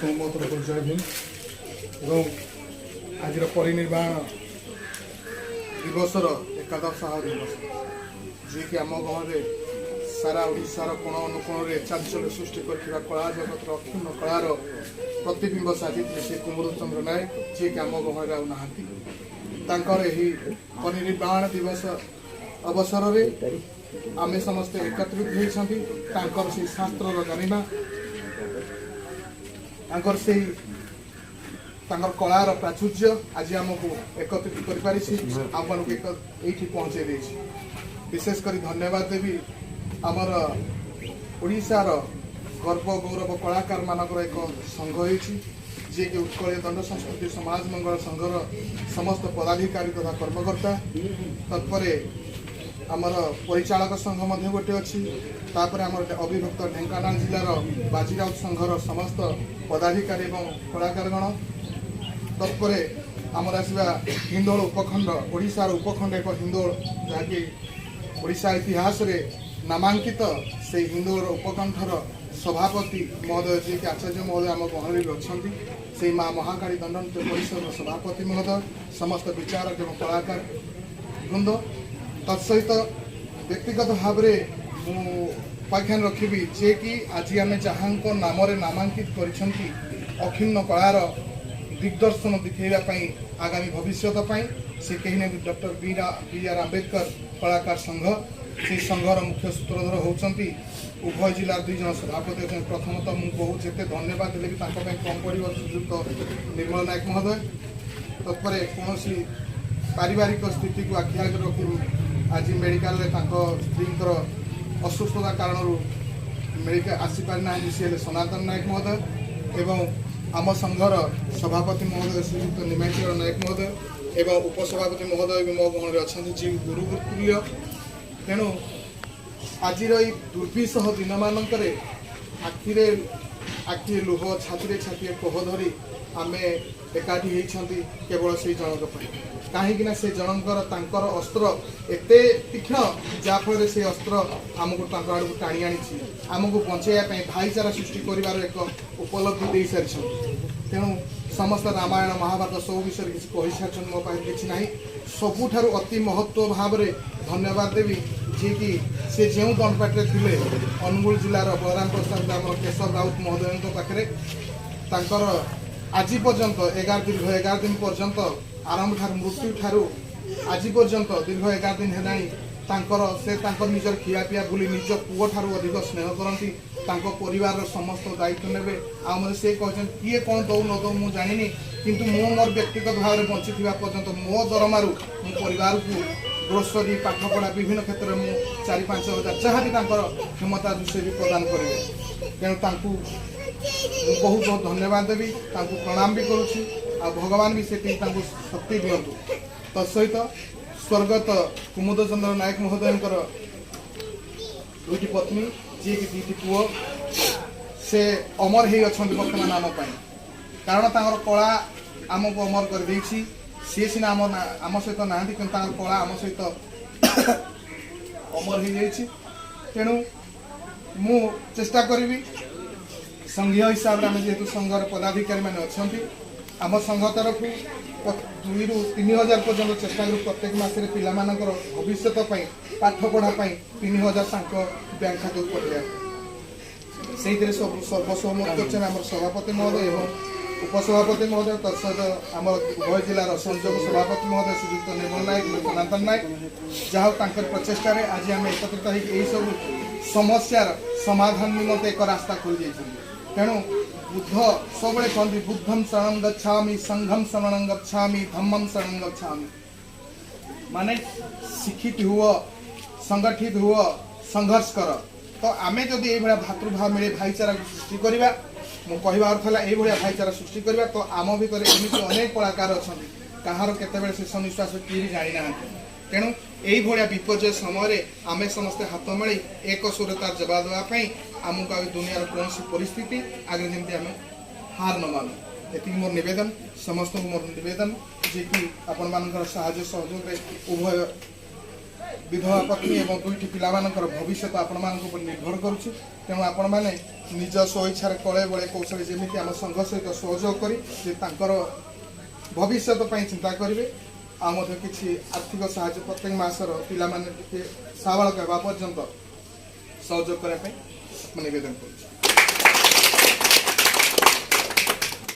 ମୋ ତରଫରୁ ଜୟ ଭୀମ ଏବଂ ଆଜିର ପରିନିର୍ବାଣ ଦିବସର ଏକାଦଶ ଦିବସ, ଯିଏକି ଆମ ଗହଣରେ ସାରା ଓଡ଼ିଶାର କୋଣ ଅନୁକୋଣରେ ଚାଞ୍ଚଲ୍ୟ ସୃଷ୍ଟି କରିଥିବା କଳା ଜଗତର ଅକ୍ଷୁଣ୍ଣ କଳାର ପ୍ରତିବିମ୍ବ ସାଜିଥିଲେ ସେ କୁମୁଦ ଚନ୍ଦ୍ର ନାୟକ, ଯିଏକି ଆମ ଗହଣରେ ଆଉ ନାହାନ୍ତି। ତାଙ୍କର ଏହି ପରିନିର୍ବାଣ ଦିବସ ଅବସରରେ ଆମେ ସମସ୍ତେ ଏକତ୍ରିତ ହୋଇଛନ୍ତି। ତାଙ୍କର ସେଇ ଶାସ୍ତ୍ରର ଜାଣିବା, ତାଙ୍କର ସେଇ ତାଙ୍କର କଳାର ପ୍ରାଚୁର୍ଯ୍ୟ ଆଜି ଆମକୁ ଏକତ୍ରିତ କରିପାରିଛି, ଆମମାନଙ୍କୁ ଏକ ଏଇଠି ପହଞ୍ଚେଇ ଦେଇଛି। ବିଶେଷ କରି ଧନ୍ୟବାଦ ଦେବି, ଆମର ଓଡ଼ିଶାର ଗର୍ବ ଗୌରବ କଳାକାରମାନଙ୍କର ଏକ ସଂଘ ହେଇଛି, ଯିଏକି ଉତ୍କଳୀୟ ଦଣ୍ଡ ସଂସ୍କୃତି ସମାଜ ମଙ୍ଗଳ ସଂଘର ସମସ୍ତ ପଦାଧିକାରୀ ତଥା କର୍ମକର୍ତ୍ତା। ତତ୍ପରେ ଆମର ପରିଚାଳକ ସଂଘ ମଧ୍ୟ ଗୋଟେ ଅଛି। ତାପରେ ଆମର ଅବିଭକ୍ତ ଢେଙ୍କାନାଳ ଜିଲ୍ଲାର ବାଜିରାଉତ ସଂଘର ସମସ୍ତ ପଦାଧିକାରୀ ଏବଂ କଳାକାରଗଣ। ତତ୍ପରେ ଆମର ଆସିବା ହିନ୍ଦୋଳ ଉପଖଣ୍ଡ, ଓଡ଼ିଶାର ଉପଖଣ୍ଡ ଏକ ହିନ୍ଦୋଳ, ଯାହାକି ଓଡ଼ିଶା ଇତିହାସରେ ନାମାଙ୍କିତ। ସେଇ ହିନ୍ଦୋଳର ଉପକଣ୍ଠର ସଭାପତି ମହୋଦୟ, ଯିଏକି ଆଚାର୍ଯ୍ୟ ମହୋଦୟ ଆମ ଗହଣରେ ବି ଅଛନ୍ତି, ସେଇ ମା ମହାକାଳୀ ଦଣ୍ଡନୃତ୍ୟ ପରିଷଦର ସଭାପତି ମହୋଦୟ, ସମସ୍ତ ବିଚାରକ ଏବଂ କଳାକାର ବୃନ୍ଦ। ତତ୍ସହିତ ବ୍ୟକ୍ତିଗତ ଭାବରେ ମୁଁ ଉପାଖ୍ୟାନ ରଖିବି ଯେ କି ଆଜି ଆମେ ଯାହାଙ୍କ ନାମରେ ନାମାଙ୍କିତ କରିଛନ୍ତି, ଅକ୍ଷୁଣ୍ଣ କଳାର ଦିଗ୍ଦର୍ଶନ ଦେଖାଇବା ପାଇଁ ଆଗାମୀ ଭବିଷ୍ୟତ ପାଇଁ, ସେ କେହି ନୁହେଁ, ଡକ୍ଟର ବି ଆର୍ ଆମ୍ବେଦକର କଳାକାର ସଂଘ। ସେହି ସଂଘର ମୁଖ୍ୟ ସୂତ୍ରଧର ହେଉଛନ୍ତି, ଉଭୟ ଜିଲ୍ଲାର ଦୁଇ ଜଣ ସଭାପତି ଅଛନ୍ତି। ପ୍ରଥମତଃ ମୁଁ ବହୁତ ଯେତେ ଧନ୍ୟବାଦ ଦେଲେ ବି ତାଙ୍କ ପାଇଁ କମ୍ ପଡ଼ିବ, ଶ୍ରୀଯୁକ୍ତ ନିର୍ମଳ ନାୟକ ମହୋଦୟ। ତତ୍ପରେ କୌଣସି ପାରିବାରିକ ସ୍ଥିତିକୁ ଆଖି ଆଗରେ ରଖି ଆଜି ମେଡ଼ିକାଲରେ ତାଙ୍କ ସ୍ତ୍ରୀଙ୍କର ଅସୁସ୍ଥତା କାରଣରୁ ମେଡ଼ିକାଲ ଆସିପାରିନାହାନ୍ତି। ସିଏ ହେଲେ ସନାତନ ନାୟକ ମହୋଦୟ ଏବଂ ଆମ ସଂଘର ସଭାପତି ମହୋଦୟ ଶ୍ରୀଯୁକ୍ତ ନିମାଇ ଚରଣ ନାୟକ ମହୋଦୟ ଏବଂ ଉପସଭାପତି ମହୋଦୟ ବି ମୋ ଗହଣରେ ଅଛନ୍ତି, ଯିଏ ଗୁରୁ ତୁଲ୍ୟ। ତେଣୁ ଆଜିର ଏଇ ଦୁର୍ବିସହ ଦିନମାନଙ୍କରେ ଆଖିରେ ଆଖିରେ ଲୁହ, ଛାତିରେ ଛାତିରେ କୋହ ଧରି ଆମେ ଏକାଠି ହେଇଛନ୍ତି କେବଳ ସେଇ ଜଣଙ୍କ ପାଇଁ। କାହିଁକି ନା ସେ ଜଣଙ୍କର ତାଙ୍କର ଅସ୍ତ୍ର ଏତେ ତୀକ୍ଷ୍ଣ, ଯାହାଫଳରେ ସେ ଅସ୍ତ୍ର ଆମକୁ ତାଙ୍କ ଆଡ଼କୁ ଟାଣି ଆଣିଛି, ଆମକୁ ବଞ୍ଚେଇବା ପାଇଁ ଭାଇଚାରା ସୃଷ୍ଟି କରିବାର ଏକ ଉପଲବ୍ଧି ଦେଇସାରିଛନ୍ତି। ତେଣୁ ସମସ୍ତ ରାମାୟଣ, ମହାଭାରତ ସବୁ ବିଷୟରେ କିଛି କହିସାରିଛନ୍ତି, ମୋ ପାଖରେ କିଛି ନାହିଁ। ସବୁଠାରୁ ଅତି ମହତ୍ଵ ଭାବରେ ଧନ୍ୟବାଦ ଦେବି, ଯିଏକି ସେ ଯେଉଁ ଦଣ୍ଡପାଟିରେ ଥିଲେ, ଅନୁଗୁଳ ଜିଲ୍ଲାର ବଳରାମ ପ୍ରସାଦ, ଆମର କେଶବ ରାଉତ ମହୋଦୟଙ୍କ ପାଖରେ ତାଙ୍କର ଆଜି ପର୍ଯ୍ୟନ୍ତ ଦୀର୍ଘ 11 ଦିନ ପର୍ଯ୍ୟନ୍ତ, ଆରମ୍ଭ ଠାରୁ, ମୃତ୍ୟୁ ଠାରୁ ଆଜି ପର୍ଯ୍ୟନ୍ତ ଦୀର୍ଘ 11 ଦିନ ହେଲାଣି, ତାଙ୍କର ସେ ତାଙ୍କର ନିଜର ଖିଆପିଆ ଭୁଲି ନିଜ ପୁଅ ଠାରୁ ଅଧିକ ସ୍ନେହ କରନ୍ତି। ତାଙ୍କ ପରିବାରର ସମସ୍ତ ଦାୟିତ୍ୱ ନେବେ। ଆଉ ମୋତେ ସେ କହିଛନ୍ତି, କିଏ କ'ଣ ଦଉ ନ ଦଉ ମୁଁ ଜାଣିନି, କିନ୍ତୁ ମୁଁ ମୋର ବ୍ୟକ୍ତିଗତ ଭାବରେ ବଞ୍ଚିଥିବା ପର୍ଯ୍ୟନ୍ତ ମୋ ଦରମାରୁ ମୁଁ ପରିବାରକୁ ଗ୍ରୋସରୀ, ପାଠପଢ଼ା, ବିଭିନ୍ନ କ୍ଷେତ୍ରରେ ମୁଁ 4-5 ହଜାର ଯାହା ବି ତାଙ୍କର କ୍ଷମତା ସେ ବି ପ୍ରଦାନ କରିବେ। ତେଣୁ ତାଙ୍କୁ ମୁଁ ବହୁତ ବହୁତ ଧନ୍ୟବାଦ ଦେବି, ତାଙ୍କୁ ପ୍ରଣାମ ବି କରୁଛି ଆଉ ଭଗବାନ ବି ସେତିକି ତାଙ୍କୁ ଶକ୍ତି ଦିଅନ୍ତୁ। ତତ୍ସହିତ ସ୍ୱର୍ଗତ କୁମୁଦ ଚନ୍ଦ୍ର ନାୟକ ମହୋଦୟଙ୍କର ଦୁଇଟି ପତ୍ନୀ, ଯିଏକି ଦୁଇଟି ପୁଅ, ସେ ଅମର ହେଇ ଅଛନ୍ତି ବର୍ତ୍ତମାନ ଆମ ପାଇଁ, କାରଣ ତାଙ୍କର କଳା ଆମକୁ ଅମର କରିଦେଇଛି। ସିଏ ସିନା ଆମ ସହିତ ନାହାନ୍ତି, କିନ୍ତୁ ତାଙ୍କର କଳା ଆମ ସହିତ ଅମର ହେଇଯାଇଛି। ତେଣୁ ମୁଁ ଚେଷ୍ଟା କରିବି, ସଂଘୀୟ ହିସାବରେ ଆମେ ଯେହେତୁ ସଂଘର ପଦାଧିକାରୀ ମାନେ ଅଛନ୍ତି, ଆମ ସଂଘ ତରଫରୁ 2ରୁ 3 ହଜାର ପର୍ଯ୍ୟନ୍ତ ଚେଷ୍ଟା କରୁ ପ୍ରତ୍ୟେକ ମାସରେ ପିଲାମାନଙ୍କର ଭବିଷ୍ୟତ ପାଇଁ, ପାଠପଢ଼ା ପାଇଁ 3,000 ତାଙ୍କ ବ୍ୟାଙ୍କ ଖାତାକୁ ପଠାଇବା ପାଇଁ। ସେଇଥିରେ ସବୁ ସର୍ବସମ୍ମତ କରିଛନ୍ତି ଆମର ସଭାପତି ମହୋଦୟ ଏବଂ ଉପସଭାପତି ମହୋଦୟ, ତତ୍ସହିତ ଆମର ଉଭୟ ଜିଲ୍ଲାର ସଂଯୋଗ ସଭାପତି ମହୋଦୟ ଶ୍ରୀଯୁକ୍ତ ନିର୍ମଳ ନାୟକ ଏବଂ ସନାତନ ନାୟକ। ଯାହା ହଉ, ତାଙ୍କର ପ୍ରଚେଷ୍ଟାରେ ଆଜି ଆମେ ଏକତ୍ରିତ ହେଇକି ଏହିସବୁ ସମସ୍ୟାର ସମାଧାନ ନିମନ୍ତେ ଏକ ରାସ୍ତା ଖୋଲି ଯାଇଛନ୍ତି। ତେଣୁ ବୁଦ୍ଧ ସବୁବେଳେ କହନ୍ତି, "ବୁଦ୍ଧಂ ଶରଣଂ ଗଚ୍ଛାମି, ସଂଘಂ ଶରଣଂ ଗଚ୍ଛାମି, ଧମ୍ମଂ ଶରଣଂ ଗଚ୍ଛାମି।" ମାନେ ଶିକ୍ଷିତ ହୁଅ, ସଂଗଠିତ ହୁଅ, ସଂଘର୍ଷ କର। ତ ଆମେ ଯଦି ଏଇଭଳିଆ ଭାତୃଭାବ ମିଳି ଭାଇଚାରାକୁ ସୃଷ୍ଟି କରିବା, ମୁଁ କହିବା ଅର୍ଥ ହେଲା ଏଇଭଳିଆ ଭାଇଚାରା ସୃଷ୍ଟି କରିବା, ତ ଆମ ଭିତରେ ଏମିତି ଅନେକ କଳାକାର ଅଛନ୍ତି, କାହାର କେତେବେଳେ ଶେଷ ନିଶ୍ୱାସ କିଏ ବି ଜାଣିନାହାନ୍ତି। ତେଣୁ ଏଇଭଳିଆ ବିପର୍ଯ୍ୟୟ ସମୟରେ ଆମେ ସମସ୍ତେ ହାତ ମିଳି ଏକ ସୁରରେ ତାର ଜବାବ ଦେବା ପାଇଁ ଆମକୁ ଆଉ ଦୁନିଆର କୌଣସି ପରିସ୍ଥିତି ଆଗରେ ଯେମିତି ଆମେ ହାର ନ ମାନୁ, ଏତିକି ମୋର ନିବେଦନ। ସମସ୍ତଙ୍କୁ ମୋର ନିବେଦନ ଯେ କି ଆପଣମାନଙ୍କର ସାହାଯ୍ୟ ସହଯୋଗରେ ଉଭୟ ବିଧବା ପତ୍ନୀ ଏବଂ ଦୁଇଟି ପିଲାମାନଙ୍କର ଭବିଷ୍ୟତ ଆପଣମାନଙ୍କ ଉପରେ ନିର୍ଭର କରୁଛି। ତେଣୁ ଆପଣମାନେ ନିଜ ସ୍ୱଇଚ୍ଛାରେ କଳେ ବଳେ କୌଶଳେ ଯେମିତି ଆମ ସଂଘ ସହିତ ସହଯୋଗ କରି ଯେ ତାଙ୍କର ଭବିଷ୍ୟତ ପାଇଁ ଚିନ୍ତା କରିବେ, ଆଉ ମଧ୍ୟ କିଛି ଆର୍ଥିକ ସାହାଯ୍ୟ ପ୍ରତ୍ୟେକ ମାସର ପିଲାମାନେ ଟିକେ ସାବାଳକ ହେବା ପର୍ଯ୍ୟନ୍ତ ସହଯୋଗ କରିବା ପାଇଁ ମୁଁ ନିବେଦନ କରୁଛି।